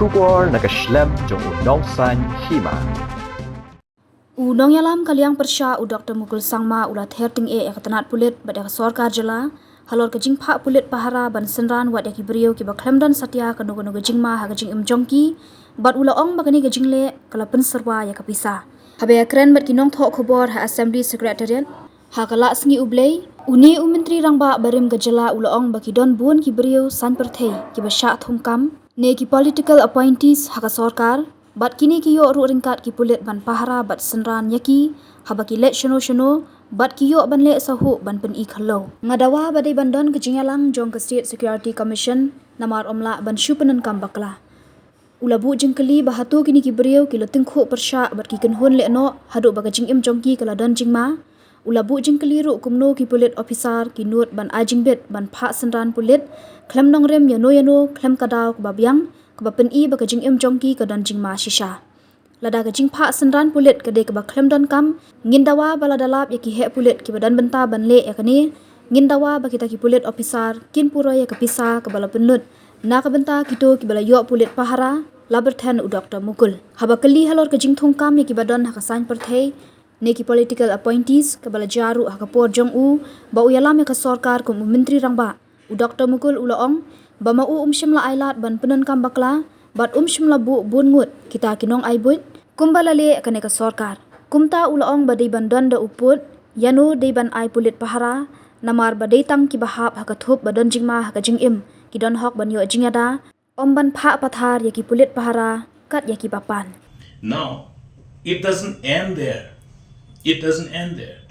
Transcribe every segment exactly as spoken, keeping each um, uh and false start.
Khubor na ka shlem jong u Nongsaiñ Hima. U nongïalam ka liang pyrshah u Doktor Mukul Sangma u la ther tyngeh ïa ka tnat pulit bad ïa ka sorkar jylla halor ka jingphah pulit pahara ban synran wat ïa ki briew kiba khlem don satia kano kano ka jingma ha ka jingim jong ki, bad u la ong ba kane ka jingleh ka la pynsyrwa ïa ka pisa. Haba ïakren bad ki nongthoh khubor ha Assembly Secretariat ha ka Lah Sngi U Blei, une u Myntri Rangbah barim ka jylla u la ong ba ki don bun ki briew saiñ pyrthei kiba shah thungkam ne ki political appointees ha ka sorkar, bad kine ki ïoh ruh ryngkat ki pulit ban pahara bad synran ïa ki haba ki leit shano shano, bad ki ïoh ban leh sahuh ban pyni khlaw. Nga dawa ba dei ban don ka jingïalang jong ka State Security Commission, namar ym lah ban shu pyndonkam bakla. U la buh jingkylli ba hato kine ki briew ki la tyngkhuh pyrshah bad ki kynhun lehnoh haduh ba ka jingim jong ki ka la don jingma. U la buh jingkylli ruh kumno ki pulit officer ki nud ban ai jingbit ban phah synran pulit khlem nongrim ïano ïano khlem ka daw kaba biang, kaba pyni ba ka jingim jong ki ka don jingma shisha. Lada ka jingphah synran pulit ka dei kaba khlem donkam, ngin dawa ba lada lap ïa ki heh pulit kiba don bynta ban leh ïa kane, ngin dawa ba kita ki pulit officer kin puroi ïa ka pisa kaba la pynlut na ka bynta kito kiba la ïoh pulit pahara, la byrthen u Doktor Mukul. Haba kylli halor ka jingthungkam ïa kiba don ha ka saiñ pyrthei ne ki political appointees, kaba la jia ruh ha ka por jong u ba u ïalam ïa ka sorkar kum u Myntri Rangbah, u Doktor Mukul u la ong ba ma u um shym la ailad ban pyndonkam bakla bad um shym la buh bun ngut kita ki nongai buit kumba la leh kane ka sorkar. Kumta u la ong ba dei ban don da u pud ïano dei ban ai pulit pahara, namar ba dei tang kiba hap ha ka thup ba don jingma ha ka jingim ki don hok ban ïoh jingïada, ym ban phah pathar ïa ki pulit pahara kat ïa kiba pan. Now, it doesn't end there. It doesn't end there.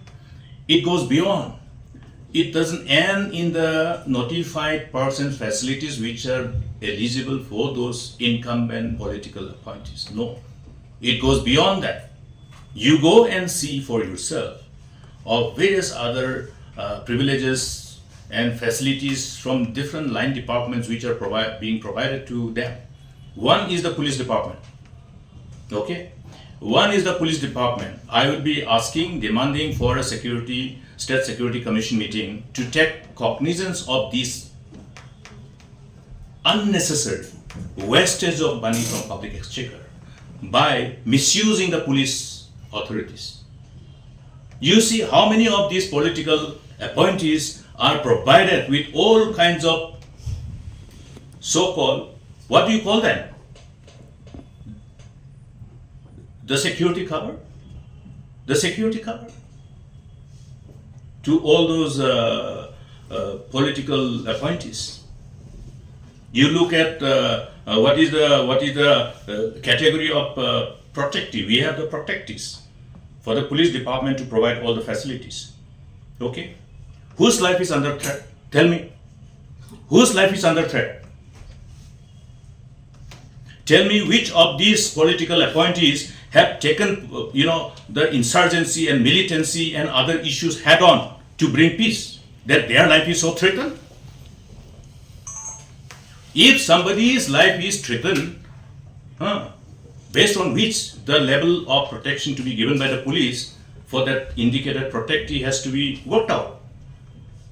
It goes beyond. It doesn't end in the notified persons facilities which are eligible for those incumbent political appointees. No. It goes beyond that. You go and see for yourself of various other uh, privileges and facilities from different line departments which are provi- being provided to them. One is the police department. Okay? One is the police department. I will be asking, demanding for a security, State Security Commission meeting to take cognizance of this unnecessary wastage of money from public exchequer by misusing the police authorities. You see how many of these political appointees are provided with all kinds of so-called, what do you call them? The security cover? The security cover to all those uh, uh, political appointees. You look at uh, uh, what is the what is the uh, category of uh, protectee. We have the protectees for the police department to provide all the facilities. Okay, whose life is under threat? Tell me, whose life is under threat? Tell me which of these political appointees have taken, uh, you know, the insurgency and militancy and other issues head on to bring peace, that their life is so threatened? If somebody's life is threatened, huh, based on which the level of protection to be given by the police for that indicated protectee has to be worked out.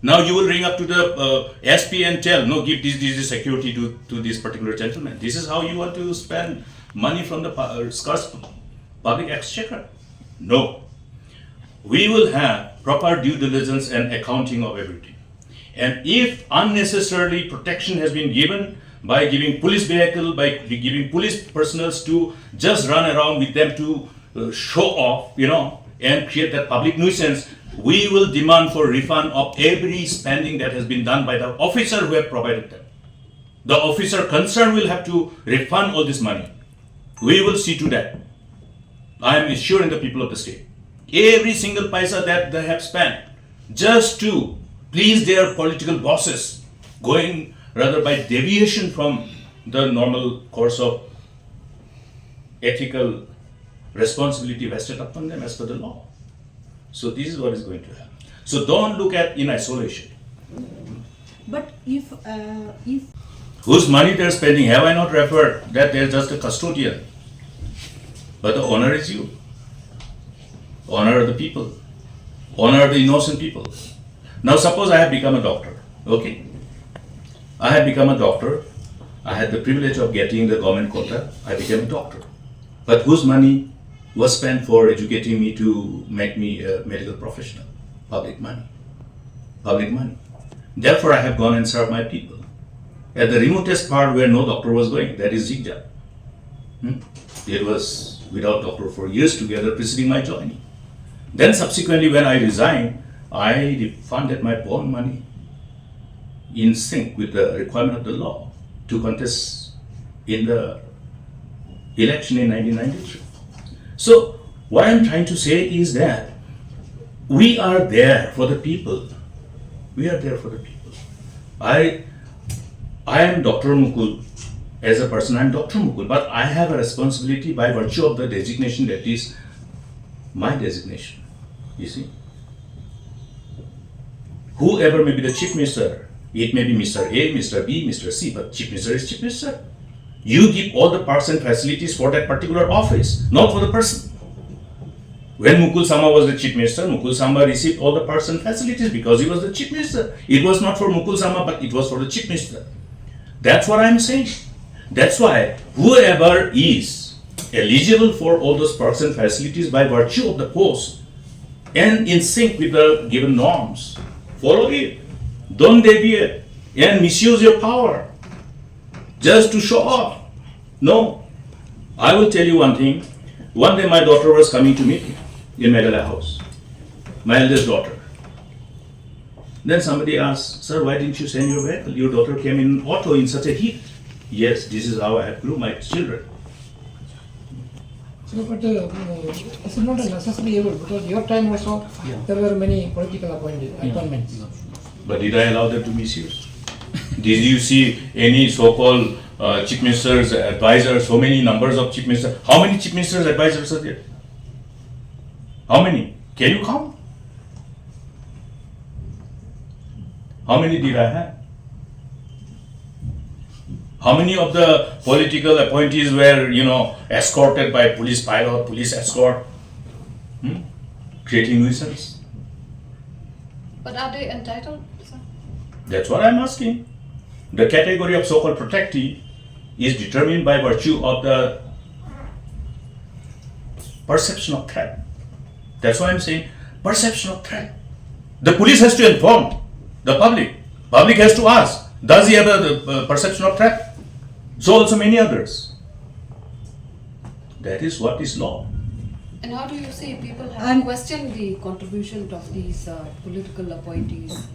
Now you will ring up to the uh, S P and tell, no, give this, this, this security to, to this particular gentleman. This is how you want to spend money from the pu- uh, scarce public exchequer? No. We will have proper due diligence and accounting of everything. And if unnecessarily protection has been given by giving police vehicle, by giving police personnel to just run around with them to uh, show off, you know, and create that public nuisance, we will demand for refund of every spending that has been done by the officer who have provided them. The officer concerned will have to refund all this money. We will see to that. I am assuring the people of the state. Every single paisa that they have spent just to please their political bosses, going rather by deviation from the normal course of ethical responsibility vested upon them as per the law. So this is what is going to happen. So don't look at in isolation. But if uh, if whose money they're spending, have I not referred that they're just a custodian? But the owner is you. Owner of the people. Owner of the innocent people. Now suppose I have become a doctor. Okay? I have become a doctor. I had the privilege of getting the government quota. I became a doctor. But whose money was spent for educating me to make me a medical professional? Public money. Public money. Therefore, I have gone and served my people. At the remotest part where no doctor was going, that is Jigja. Hmm? It was without doctor for years together preceding my joining. Then subsequently, when I resigned, I refunded my born money in sync with the requirement of the law to contest in the election in nineteen ninety-three. So, what I'm trying to say is that we are there for the people. We are there for the people. I, I am Doctor Mukul. As a person, I'm Doctor Mukul, but I have a responsibility by virtue of the designation that is my designation. You see? Whoever may be the chief minister, it may be Mister A, Mister B, Mister C, but chief minister is chief minister. You give all the perks and facilities for that particular office, not for the person. When Mukul Sangma was the chief minister, Mukul Sangma received all the perks and facilities because he was the chief minister. It was not for Mukul Sangma, but it was for the chief minister. That's what I'm saying. That's why whoever is eligible for all those perks and facilities by virtue of the post and in sync with the given norms, follow it. Don't deviate and misuse your power just to show off. No. I will tell you one thing. One day my daughter was coming to me in Meghalaya House, my eldest daughter. Then somebody asked, "Sir, why didn't you send your vehicle? Your daughter came in auto in such a heat." Yes, this is how I have grew my children. So, but uh, uh, it's not a necessary evil because your time also there were many political appointed, appointments. But did I allow them to misuse? Did you see any so-called uh, chief minister's advisors, so many numbers of chief ministers? How many chief minister's advisors are there? How many? Can you count? How many did I have? How many of the political appointees were, you know, escorted by police pilot, police escort, hmm? Creating nuisance? But are they entitled, sir? That's what I'm asking. The category of so-called protectee is determined by virtue of the perception of threat. That's why I'm saying perception of threat. The police has to inform the public. Public has to ask, does he have a uh, perception of threat? So also many others. That is what is law. And how do you see people have And- questioned the contribution of these uh, political appointees,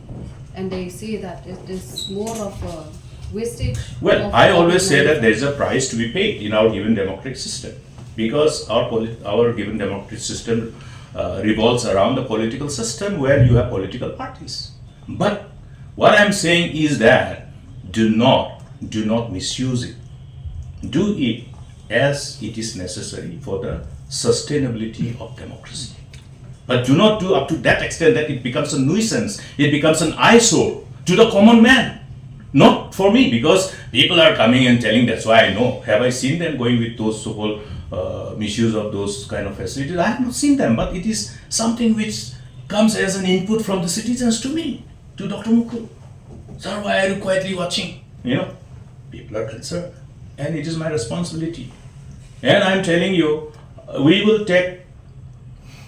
and they say that it is more of a wastage? Well, of I always public say that money? There is a price to be paid in our given democratic system, because our polit- our given democratic system uh, revolves around the political system where you have political parties. But what I'm saying is that do not do not misuse it. Do it as it is necessary for the sustainability of democracy. But do not do up to that extent that it becomes a nuisance, it becomes an eyesore to the common man. Not for me, because people are coming and telling, that's why I know. Have I seen them going with those so-called uh, misuse of those kind of facilities? I have not seen them, but it is something which comes as an input from the citizens to me, to Doctor Mukul. Sir, why are you quietly watching? You know, people are concerned, and it is my responsibility. And I'm telling you, we will take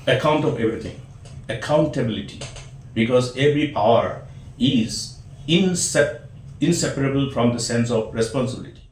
account of everything, accountability, because every power is insep- inseparable from the sense of responsibility.